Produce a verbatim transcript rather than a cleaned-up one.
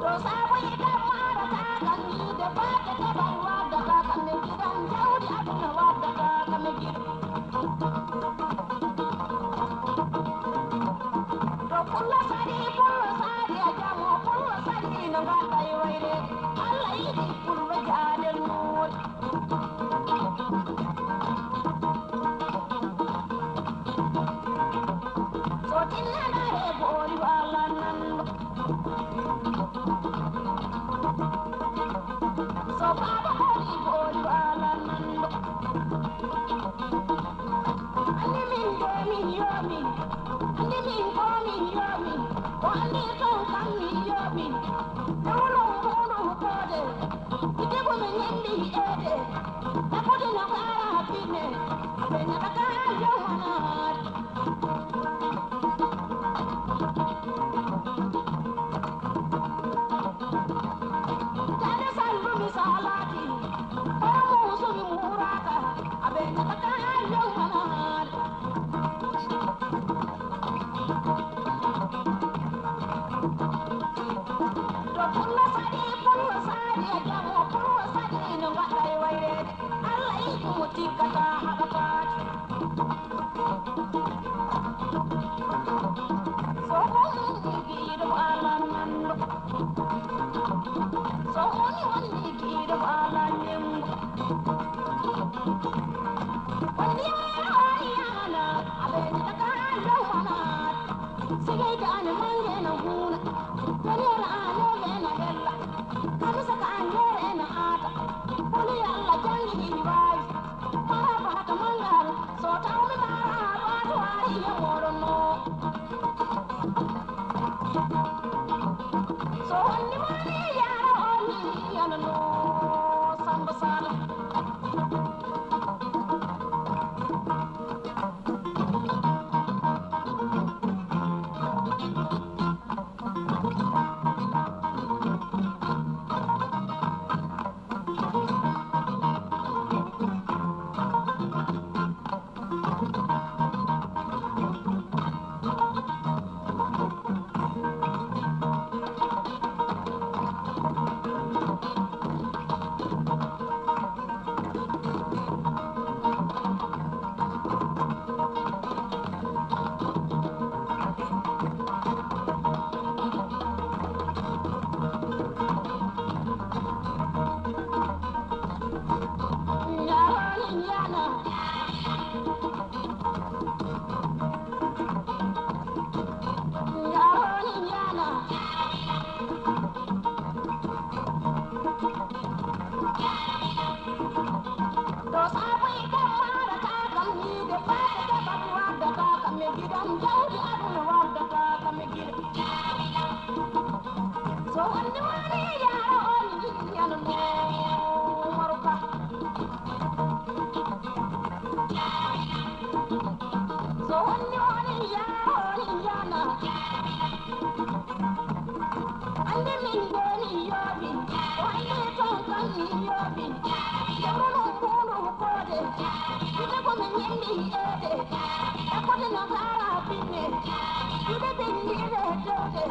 To saabu yiɗam maarata kam, yiide baake keɓal waddata kam, e giɗam jawdi aduna waddata kam, e giɗo. To pullo sari, pullo sari, a jamo, pullo sari, no mbaɗɗa e wayre. Allah yiɗi pullo jaaden moori. So tinnaɗa e boori wala nanɗo. So baaba holi boori wala nanɗo. Anndi min de min yoomi. Anndi min ko min yoomi. Ko anndi ton kam min yoomi. Dewlo mboɗo koode. Ite ko min ñembi eede. Nakude no kara pinne. Abe ñaka kara yawmanaat. Tane sallu mi salati. Para musu mi muraka. Abe ñaka kara yawmanaat. To pullo saɗi, pullo saɗi, e jamo pullo saɗi, no mbaɗɗa e wayreede. Allah yiɗi mo tikkata, haɓataake. So woni giɗo Allah nanɗo. So woni woni giɗo Allah ñembo. Woni woni yana, aɓe ñaɗa ka Allah wanaat. Sigayka ane mange na huna. Daniel ane yana hella. Kamisa ka ane yana ata. Woni Allah jangi ni waji. Mara bata mangal. So tawmi mara bata wari ya moron no. So wonni moni yara oni yana no. Samba sala. So wonde woni yaaro on yiyano mo Umaru Ka. So wonde woni yaaro on yiyano. Ande min de min yoobi. O ande ton kan min yoobi. Jawro non kono koode. Ide ko min yembi ede. E koode no kara pinne. Ide ɓe yiɗe dewde.